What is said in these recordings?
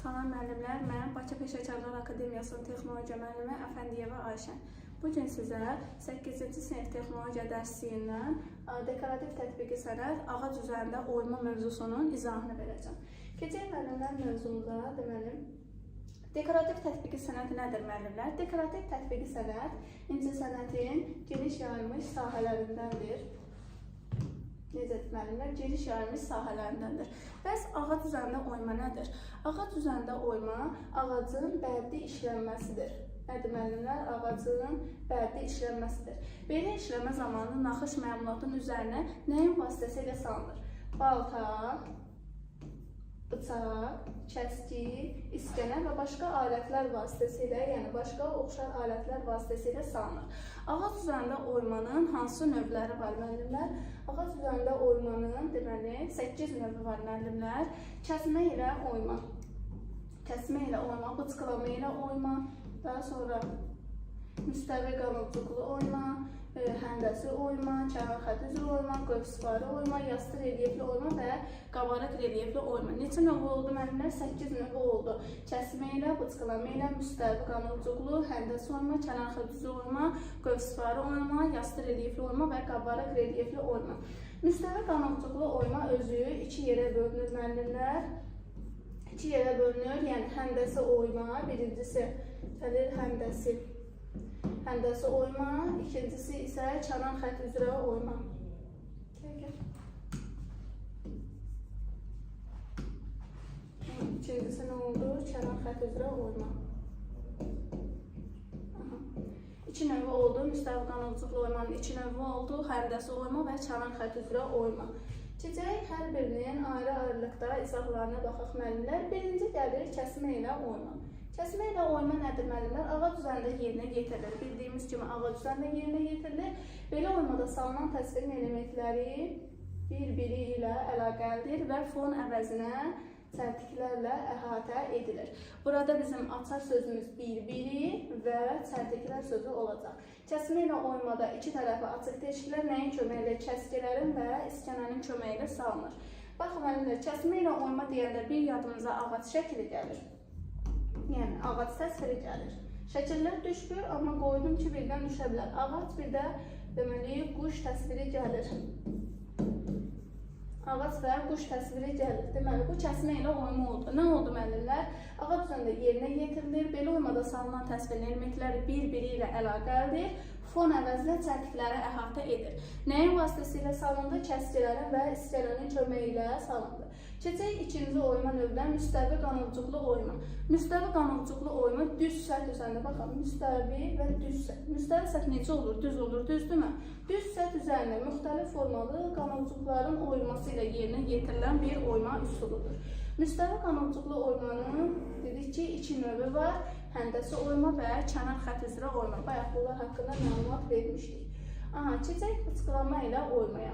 Salam müəllimlər, mən Bakı Peşəkarlar Akademiyasının texnologiya müəllimi Əfəndiyeva Ayşən. Bu gün sizə 8-ci sinif texnologiya dərsliyindən dekorativ tətbiqi sənət ağac üzərində oyma mövzusunun izahını verəcəm. Keçək müəllimlər mövzumuza, deməli, dekorativ tətbiqi sənət nədir müəllimlər? Dekorativ tətbiqi sənət incəsənətin geniş yayılmış sahələrindəndir. Necədir müəllimlər? Geniş yayılmış sahələrindəndir. Bəs ağac üzərində oyma nədir? Ağac üzərində oyma ağacın bədii işlənməsidir. Nədir müəllimlər? Ağacın bədii işlənməsidir. Belə işləmə zamanı naxış məmulatın üzərinə nəyin vasitəsilə salınır? Balta, bıçaq, kəski, iskənə və başqa alətlər vasitəsilə, yəni başqa oxşar alətlər vasitəsilə salınır. Ağac üzərində oymanın hansı növləri var müəllimlər? Ağac üzərində oymanın, deməli, 8 növü var müəllimlər. Kəsmə ilə oyma. Kəsmə ilə oyma, bıçqılama ilə oyma, daha sonra müstəvi qanovcuqlu oyma, həndəsi oyma, kənar xətti üzrə oyma, qövsvari oyma, yastı relyefli oyma və qabarıq relyefli oyma. Neçə növü oldu müəllimlər? 8 növü oldu. Kəsmə ilə, bıçqılama ilə, müstəvi qanovcuqlu, həndəsi oyma, kənar xətti üzrə oyma, qövsvari oyma, yastı relyefli oyma və qabarıq relyefli oyma. Müstəvi qanovcuqlu oyma özü iki yerə bölünür müəllimlər. İki yerə bölünür, yəni həndəsi oyma, birincisi gəlir həndəsi. Həndəsi oyma, ikincisi isə kənar xətt üzrə oyma. Dəqiqə. İkincisi nə oldu? Kənar xətt üzrə oyma. Aha. İki növü oldu. Müstəvi qanovcuqlu oymanın iki növü oldu. Həndəsi oyma və kənar xətt üzrə oyma. Keçək hər birinin ayrı-ayrılıqda izahlarına baxaq müəllimlər. Birinci gəlir kəsmə ilə oyma. Kəsmə ilə oyma nədir müəllimlər? Ağac üzərində yerinə yetirilir. Bildiyimiz kimi ağac üzərində yerinə yetirilir. Belə oymada salınan təsvirin elementləri bir-biri ilə əlaqəlidir və fon əvəzinə çəltiklərlə əhatə edilir. Burada bizim açar sözümüz bir-biri və çəltiklər sözü olacaq. Kəsmə ilə oymada iki tərəfi açıq deşiklər nəyin köməyi ilə? Kəskilərin və iskənənin köməyi ilə salınır. Baxın müəllimlər, kəsmə ilə oyma deyəndə bir yadımıza ağac şəkli gəlir. Yəni ağac təsviri gəlir. Şəkillər düşmür, amma qoydum ki, birdən düşə bilər. Ağac, bir də deməli quş təsviri gəlir. Ağac və quş təsviri gəlir. Deməli, bu kəsmə ilə oyma oldu. Nə oldu müəllimlər? Ağac üzərində yerinə yetirilir. Belə oymada salınan təsvirin elementləri bir-biri ilə əlaqəlidir. Fon əvəzinə çəltikləri əhatə edir. Nəyin vasitəsilə salındı? Kəskilərin və iskələrin köməyi ilə salındı. Keçək ikinci oyma növünə, müstəvi qanovcuqlu oyma. Müstəvi qanovcuqlu oyma düz səth üzərində, baxın, müstəvi və düz səth. Müstəvi səth necə olur? Düz olur, düzdürmü? Düz səth üzərində müxtəlif formalı qanovcuqların oyulması ilə yerinə yetirilən bir oyma üsuludur. Müstəvi qanovcuqlu oymanın dedik ki, iki növü var. Həndəsi oyma və kənar xətt üzrə oyma. Bayaq bunlar haqqında məlumat vermişdik. Aha, keçək bıçqılama ilə oymaya.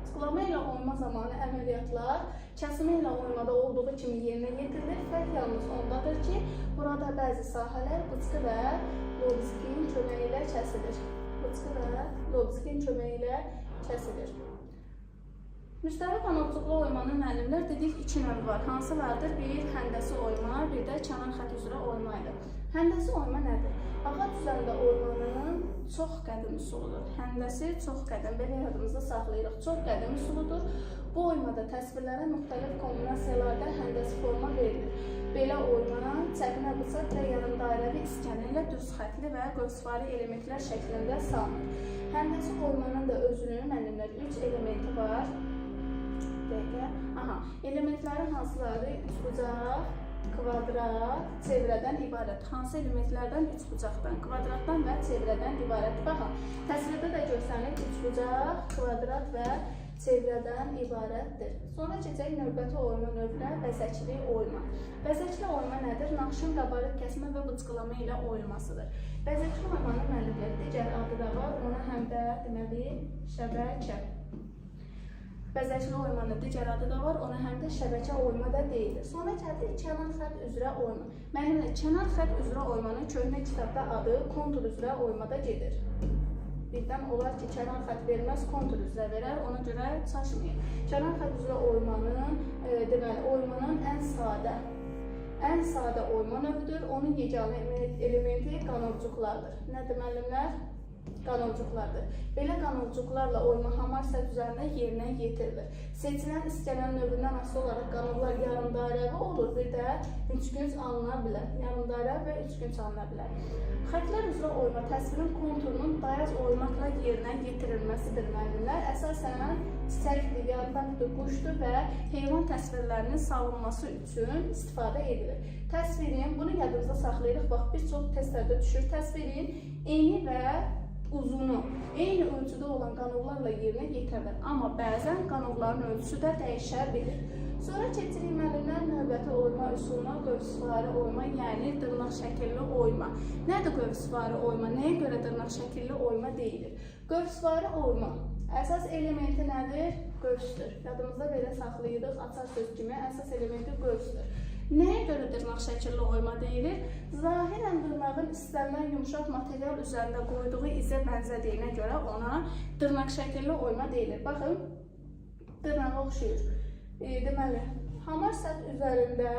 Bıçqılama ilə oyma zamanı əməliyyatlar kəsmə ilə oymada olduğu kimi yerinə yetirilir. Fərq yalnız ondadır ki, burada bəzi sahələr bıçqı və lobzikin köməyi ilə kəsilir. Bıçqı və lobzikin köməyi ilə kəsilir. Müstəvi qanovcuqlu oymanın müəllimlər dedik iki növü var. Hansılardır? Bir həndəsi oyma, bir də kənar xətt üzrə oyma idi. Həndəsi oyma nədir? Ağac üzərində oymanın çox qədim üsuludur. Həndəsi çox qədim, belə yadımızda saxlayırıq. Çox qədim üsuludur. Bu oymada təsvirlərə müxtəlif kombinasiyalarda həndəsi forma verilir. Belə oyma çəkmə bıçaq və yarımdairəvi iskənə ilə düz xəttli və qövsvari elementlər şəklində salınır. Həndəsi oymanın da özünün müəllimlər 3 elementi var. Dəqiqə. Aha, elementlərin hansılardır? Üçbucaq, kvadrat, çevrədən ibarət. Hansı elementlərdən? Üçbucaqdan, kvadratdan və çevrədən ibarət. Baxın, təsvirdə də göstərilir. Üçbucaq, kvadrat və çevrədən ibarətdir. Sonra keçək növbəti oyma növünə, bəzəkli oyma. Bəzəkli oyma nədir? Naxışın qabarıq kəsmə və bıçqılama ilə oyulmasıdır. Bəzəkli oymanın müəllimlər digər adı da var. Ona həm də deməli şəbəkə. Bəzəkli oymanın digər adı da var, ona həm də şəbəkə oyma da deyilir. Sonra gəlir kənar xətt üzrə oyma. Müəllimlər, kənar xətt üzrə oymanın köhnə kitabda adı kontur üzrə oymada gedir. Birdən olar ki, kənar xətt verməz, kontur üzrə verər, ona görə çaşmayın. Kənar xətt üzrə oymanın, deməli, oymanın ən sadə oyma növüdür. Onun yeganə elementi qanovcuqlardır. Nədir müəllimlər? Qanovcuqlardır. Belə qanovcuqlarla oyma hamar səth üzərində yerinə yetirilir. Seçilən istənilən növündən asılı olaraq qanovlar yarımdairəvi olur, bir də üçgünc alına bilər. Yarımdairə və üçgünc alına bilər. Xətlər üzrə oyma təsvirin konturunun dayaz oymaqla yerinə yetirilməsidir müəllimlər. Əsasən çiçəkdir, yarpaqdır, quşdur və heyvan təsvirlərinin salınması üçün istifadə edilir. Təsvirin, bunu yadımızda saxlayırıq, bax bir çox testlərdə düşür, təsvirin eni və uzunu eyni ölçüdə olan qanovlarla yerinə yetirilir. Amma bəzən qanovların ölçüsü də dəyişə bilir. Sonra keçirik müəllimlər növbəti oyma üsuluna, qövsvari oyma, yəni dırnaq şəkilli oyma. Nədir qövsvari oyma? Nəyə görə dırnaq şəkilli oyma deyilir? Qövsvari oyma əsas elementi nədir? Qövsdür. Yadımızda belə saxlayırıq, açar söz kimi əsas elementi qövsdür. Nəyə görə dırnaq şəkilli oyma deyilir? Zahirən dırnağın istənilən yumşaq material üzərində qoyduğu izə bənzədiyinə görə ona dırnaq şəkilli oyma deyilir. Baxın, dırnağa oxşuyur. Deməli, hamar səth üzərində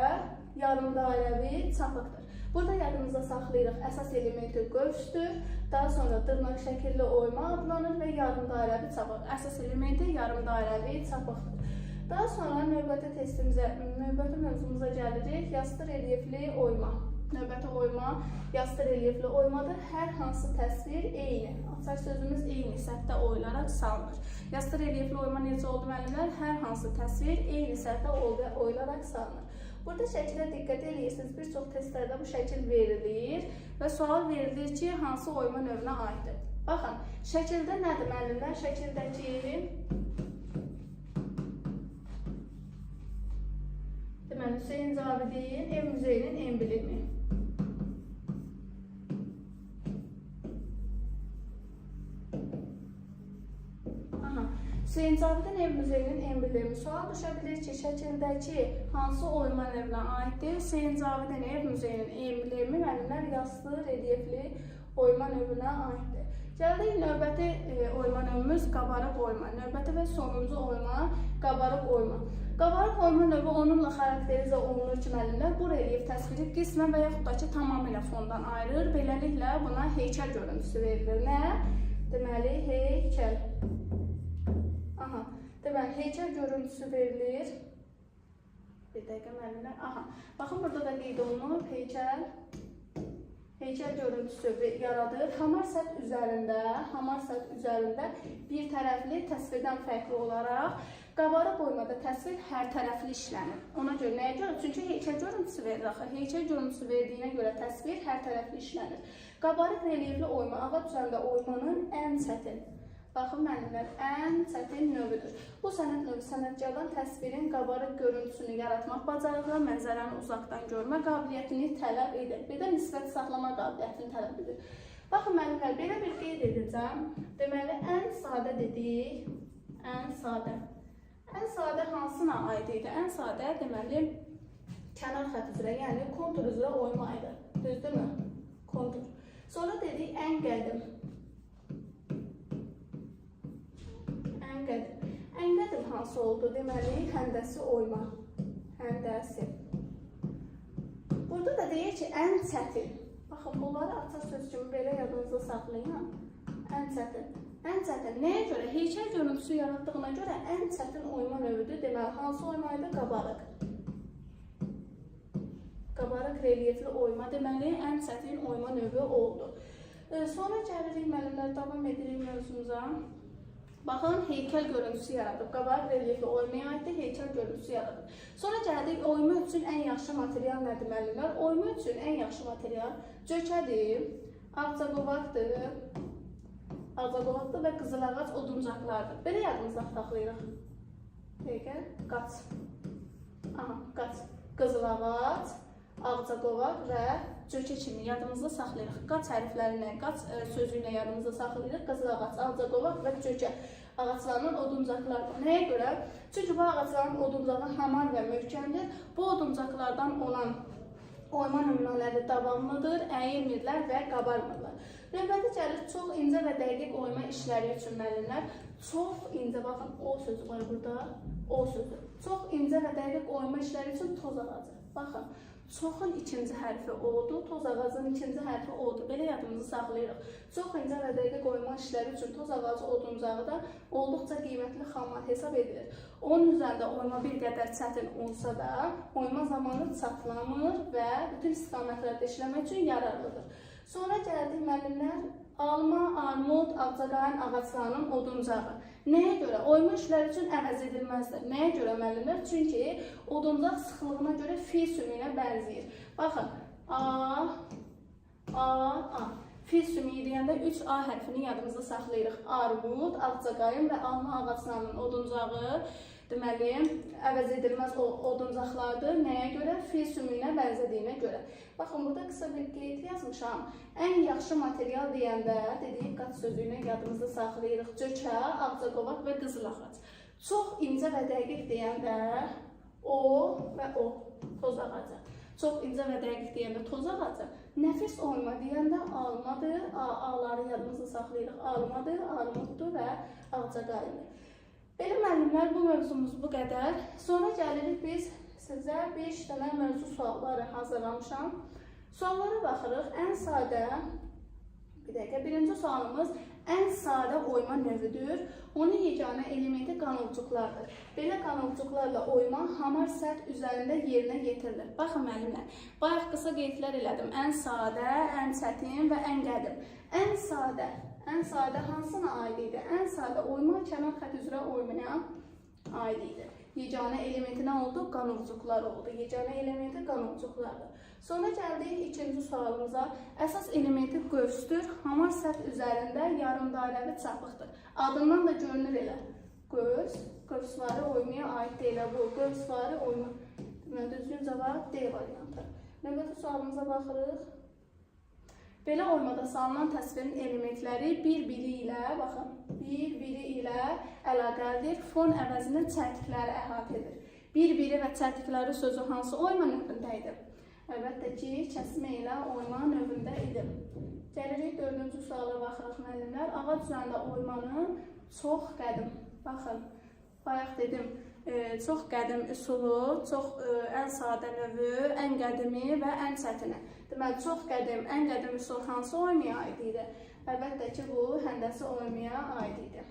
yarımdairəvi çapıqdır. Burada yadımızda saxlayırıq, əsas elementi qövsdür, daha sonra dırnaq şəkilli oyma adlanır və yarımdairəvi çapıq. Əsas elementi yarımdairəvi çapıqdır. Daha sonra növbəti testimizə, növbəti mövzumuza gəlirik. Yastı relyefli oyma. Növbəti oyma yastı relyefli oymadır. Hər hansı təsvir eyni. Açar sözümüz eyni səthdə oyularaq salınır. Yastı relyefli oyma necə oldu müəllimlər? Hər hansı təsvir eyni səthdə oyularaq salınır. Burada şəkilə diqqət edirsiniz. Bir çox testlərdə bu şəkil verilir və sual verilir ki, hansı oyma növünə aiddir. Baxın, şəkildə nədir müəllimlər? Şəkildəki deməli, Hüseyn Cavidin ev muzeyinin emblemi. Aha. Hüseyn Cavidin ev muzeyinin emblemi. Sual düşə bilir ki, şəkildəki hansı oyma növünə aiddir? Hüseyn Cavidin ev muzeyinin emblemi müəllimlər yastı relyefli oyma növünə aiddir. Gəldik növbəti oyma növümüz qabarıq oyma. Növbəti və sonuncu oyma qabarıq oyma. Qabarıq oyma növü onunla xarakterizə olunur ki, müəllimlər bu relyef təsviri qismən və yaxud da ki, tamamilə fondan ayırır. Beləliklə buna heykəl görüntüsü verilir. Nə? Deməli, heykəl. Aha. Deməli, heykəl görüntüsü verilir. Bir dəqiqə müəllimlər. Aha. Baxın, burada da qeyd olunub heykəl. Heykəl görüntüsü yaradır. Hamar səth üzərində bir tərəfli təsvirdən fərqli olaraq qabarıq oymada təsvir hər tərəfli işlənir. Ona görə, nəyə görə? Çünki heykəl görüntüsü verir axı. Heykəl görüntüsü verdiyinə görə təsvir hər tərəfli işlənir. Qabarıq relyefli oyma ağac üzərində oymanın ən çətin, baxın müəllimlər, ən çətin növüdür. Bu sənət növü sənətkardan təsvirin qabarıq görüntüsünü yaratmaq bacarığı, mənzərəni uzaqdan görmə qabiliyyətini tələb edir. Bir də nisbət saxlama qabiliyyətini tələb edir. Baxın müəllimlər, belə bir qeyd edəcəm. Deməli, ən sadə dedik, ən sadə. Ən sadə hansına aid idi? Ən sadə, deməli, kənar xətt üzrə, yəni kontur üzrə oyma idi. Düzdürmü? Kontur. Sonra dedik, ən qədim. Ən qədim. Ən qədim hansı oldu? Deməli, həndəsi oyma. Həndəsi. Burada da deyir ki, ən çətin. Baxın, bunları açar söz kimi belə yadınızda saxlayın. Ən çətin. Ən çətin. Nəyə görə? Heykəl görüntüsü yaratdığına görə ən çətin oyma növüdür. Deməli, hansı oyma idi? Qabarıq. Qabarıq relyefli oyma. Deməli, ən çətin oyma növü oldu. Sonra gəlirik müəllimlər, davam edirik mövzumuza. Baxın, heykəl görüntüsü yaradıb. Qabarıq relyefli oymaya aiddir, heykəl görüntüsü yaradıb. Sonra gəldik, oyma üçün ən yaxşı material nədir müəllimlər? Oyma üçün ən yaxşı material cökədir, ağcaqovaqdır, ağcaqovaqdır və qızılağac oduncaqlardır. Belə yadımızda saxlayırıq. Dəqiqə, qaç. Aha, qaç. Qızılağac, ağcaqovaq və cökə kimi yadımızda saxlayırıq. Qaç hərflərini, qaç sözü ilə yadımızda saxlayırıq. Qızılağac, ağcaqovaq və cökə ağaclarının oduncaqlardır. Nəyə görə? Çünki bu ağacların oduncağı hamar və möhkəmdir. Bu oduncaqlardan olan oyma nümunələri davamlıdır, əyilmirlər və qabarmırlar. Növbəti gəlir çox incə və dəqiq oyma işləri üçün müəllimlər. Çox incə, baxın, o sözü var burada, o sözü. Çox incə və dəqiq oyma işləri üçün toz ağacı. Baxın, çoxun ikinci hərfi O-dur, toz ağacının ikinci hərfi O-dur. Belə yadımızı saxlayırıq. Çox incə və dəqiq oyma işləri üçün toz ağacı oduncağı da olduqca qiymətli xammal hesab edilir. Onun üzərində oyma bir qədər çətin olsa da, oyma zamanı çatlamır və bütün istiqamətlərdə işləmək üçün yararlıdır. Sonra gəldik müəllimlər, alma, armud, ağcaqayın ağaclarının oduncağı. Nəyə görə? Oyma işləri üçün əvəz edilməzdir. Nəyə görə müəllimlər? Çünki oduncaq sıxlığına görə fil sümüyünə bənzəyir. Baxın, A, A, A. Fil sümüyü deyəndə 3A hərfini yadımızda saxlayırıq. Armud, ağcaqayın və alma ağaclarının oduncağı, deməli, əvəz edilməz oduncaqlardır. Nəyə görə? Fil sümüyünə bənzədiyinə görə. Baxın, burada qısa bir qeyd yazmışam. Ən yaxşı material deyəndə, dediyik qat sözü ilə yadımızda saxlayırıq. Cökə, ağcaqovaq və qızıl ağac. Çox incə və dəqiq deyəndə O və O, toz ağacı. Çox incə və dəqiq deyəndə toz ağacı. Nəfis oyma deyəndə almadır. A-ları yadımızda saxlayırıq. Almadır, armuddur və ağcaqayındır. Belə müəllimlər, bu mövzumuz bu qədər. Sonra gəlirik biz sizə 5 dənə mövzu sualları hazırlamışam. Suallara baxırıq. Ən sadə, bir dəqiqə, birinci sualımız ən sadə oyma növüdür. Onun yeganə elementi qanovcuqlardır. Belə qanovcuqlarla oyma hamar səth üzərində yerinə yetirilir. Baxın müəllimlər, bayaq qısa qeydlər elədim. Ən sadə, ən çətin və ən qədim. Ən sadə, ən sadə hansına aid idi? Ən sadə oyma kənar xətt üzrə oymaya aid idi. Yeganə elementi nə oldu? Qanovcuqlar oldu. Yeganə elementi qanovcuqlardır. Sonra gəldik ikinci sualımıza. Əsas elementi qövsdür. Hamar səth üzərində yarımdairəvi çapıqdır. Adından da görünür elə. Qövs, qövsvari oymaya aid deyil bu. Qövsvari oyma. Deməli, düzgün cavab D variantı. Növbəti sualımıza baxırıq. Belə oymada salınan təsvirin elementləri bir-biri ilə, baxın, bir-biri ilə əlaqəlidir. Fon əvəzinə çərtikləri əhatə edir. Bir-biri və çərtikləri sözü hansı oyma növündə idi? Əlbəttə ki, kəsmə ilə oyma növündə idi. Gəlirik dördüncü suala baxırıq müəllimlər. Ağac üzərində oymanın çox qədim, baxın, bayaq dedim, çox qədim üsulu, çox ən sadə növü, ən qədimi və ən çətini. Deməli, çox qədim, ən qədim üsul hansı oymaya aid idi? Əlbəttə ki, bu həndəsi oymaya aid idi.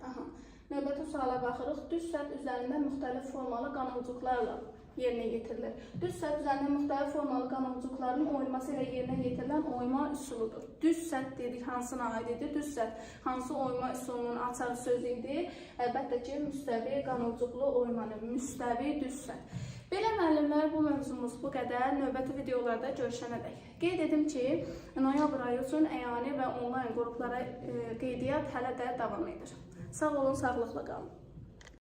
Aha. Növbəti suala baxırıq. Düz səth üzərində müxtəlif formalı qanovcuqlarla yerinə yetirilir. Düz səth üzərində müxtəlif formalı qanovcuqların oyması ilə yerinə yetirilən oyma üsuludur. Düz səth dedik hansına aid idi? Düz səth hansı oyma üsulunun açar sözü idi? Əlbəttə ki, müstəvi qanovcuqlu oyma növü, müstəvi düz səth. Belə müəllimlər, bu mövzumuz bu qədər. Növbəti videolarda görüşənədək. Qeyd edim ki, noyabr ayı üçün əyani və onlayn qruplara qeydiyyat hələ də davam edir. Sağ olun, sağlıqla qalın.